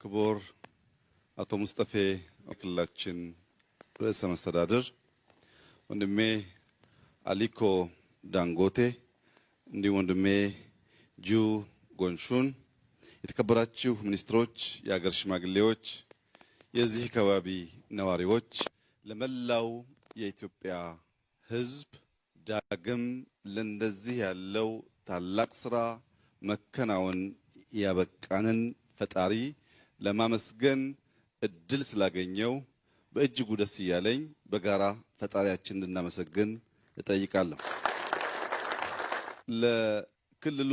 ክቡር አቶ ሙስጠፌ የክልላችን ርዕሰ መስተዳድር፣ ወንድሜ አሊኮ ዳንጎቴ፣ እንዲሁም ወንድሜ ጁ ጎንሹን፣ የተከበራችሁ ሚኒስትሮች፣ የሀገር ሽማግሌዎች፣ የዚህ ከባቢ ነዋሪዎች፣ ለመላው የኢትዮጵያ ሕዝብ ዳግም ለእንደዚህ ያለው ታላቅ ስራ መከናወን ያበቃንን ፈጣሪ ለማመስገን እድል ስላገኘው በእጅጉ ደስ እያለኝ በጋራ ፈጣሪያችን እንድናመሰግን እጠይቃለሁ። ለክልሉ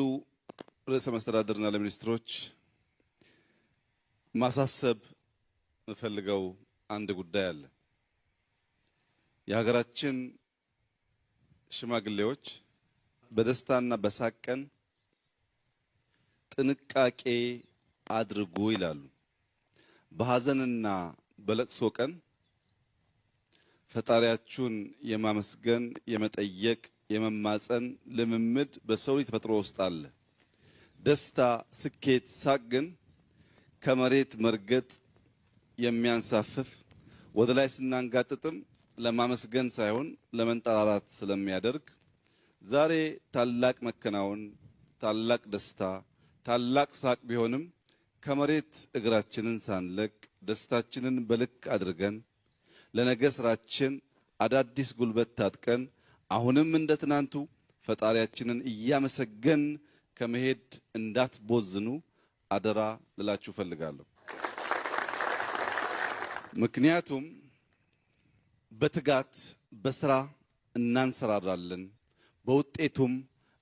ርዕሰ መስተዳድርና ለሚኒስትሮች ማሳሰብ የምፈልገው አንድ ጉዳይ አለ። የሀገራችን ሽማግሌዎች በደስታና በሳቅ ቀን ጥንቃቄ አድርጉ ይላሉ። በሐዘንና በለቅሶ ቀን ፈጣሪያችሁን የማመስገን፣ የመጠየቅ፣ የመማፀን ልምምድ በሰው ልጅ ተፈጥሮ ውስጥ አለ። ደስታ፣ ስኬት፣ ሳቅ ግን ከመሬት መርገጥ የሚያንሳፍፍ፣ ወደ ላይ ስናንጋጥጥም ለማመስገን ሳይሆን ለመንጠራራት ስለሚያደርግ ዛሬ ታላቅ መከናወን፣ ታላቅ ደስታ፣ ታላቅ ሳቅ ቢሆንም ከመሬት እግራችንን ሳንለቅ ደስታችንን በልክ አድርገን ለነገ ስራችን አዳዲስ ጉልበት ታጥቀን አሁንም እንደ ትናንቱ ፈጣሪያችንን እያመሰገን ከመሄድ እንዳትቦዝኑ አደራ ልላችሁ እፈልጋለሁ። ምክንያቱም በትጋት በስራ እናንሰራራለን፣ በውጤቱም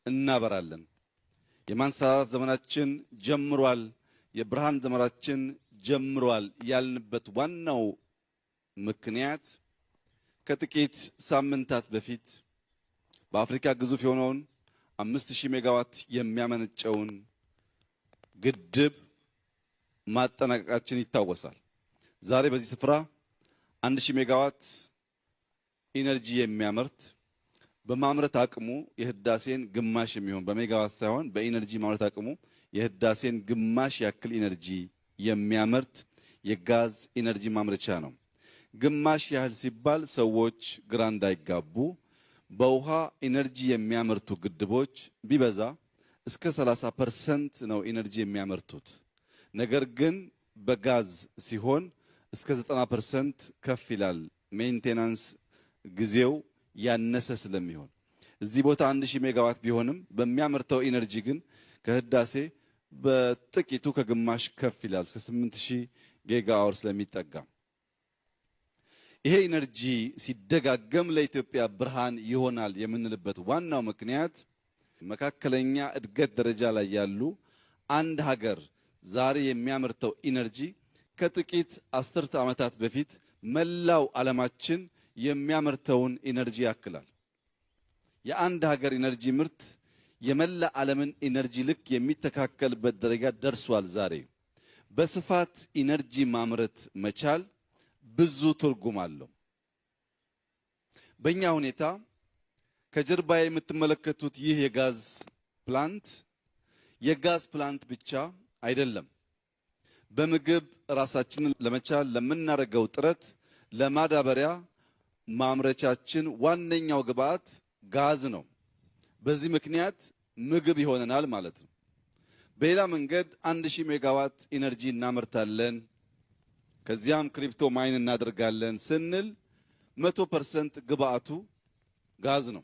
እናበራለን። የማንሰራራት ዘመናችን ጀምሯል፣ የብርሃን ዘመናችን ጀምሯል ያልንበት ዋናው ምክንያት ከጥቂት ሳምንታት በፊት በአፍሪካ ግዙፍ የሆነውን 5000 ሜጋዋት የሚያመነጨውን ግድብ ማጠናቀቃችን ይታወሳል። ዛሬ በዚህ ስፍራ 1000 ሜጋዋት energy የሚያመርት፣ በማምረት አቅሙ የህዳሴን ግማሽ የሚሆን፣ በሜጋዋት ሳይሆን በ energy ማምረት አቅሙ የህዳሴን ግማሽ ያክል energy የሚያመርት የጋዝ energy ማምረቻ ነው። ግማሽ ያህል ሲባል ሰዎች ግራ እንዳይጋቡ፣ በውሃ energy የሚያመርቱ ግድቦች ቢበዛ እስከ 30% ነው energy የሚያመርቱት። ነገር ግን በጋዝ ሲሆን እስከ 90% ከፍ ይላል። Maintenance ጊዜው ያነሰ ስለሚሆን እዚህ ቦታ 1000 ሜጋዋት ቢሆንም በሚያመርተው energy ግን ከህዳሴ በጥቂቱ ከግማሽ ከፍ ይላል፣ እስከ 8000 giga hour ስለሚጠጋ ይሄ energy ሲደጋገም ለኢትዮጵያ ብርሃን ይሆናል የምንልበት ዋናው ምክንያት መካከለኛ እድገት ደረጃ ላይ ያሉ አንድ ሀገር ዛሬ የሚያመርተው energy ከጥቂት አስርተ ዓመታት በፊት መላው ዓለማችን የሚያመርተውን energy ያክላል። የአንድ ሀገር energy ምርት የመላ ዓለምን energy ልክ የሚተካከልበት ደረጃ ደርሷል። ዛሬ በስፋት energy ማምረት መቻል ብዙ ትርጉም አለው። በእኛ ሁኔታ ከጀርባ የምትመለከቱት ይህ የጋዝ plant የጋዝ plant ብቻ አይደለም። በምግብ ራሳችንን ለመቻል ለምናደርገው ጥረት ለማዳበሪያ ማምረቻችን ዋነኛው ግብዓት ጋዝ ነው። በዚህ ምክንያት ምግብ ይሆነናል ማለት ነው። በሌላ መንገድ 1000 ሜጋዋት energy እናመርታለን፣ ከዚያም crypto mine እናደርጋለን ስንል 100% ግብዓቱ ጋዝ ነው።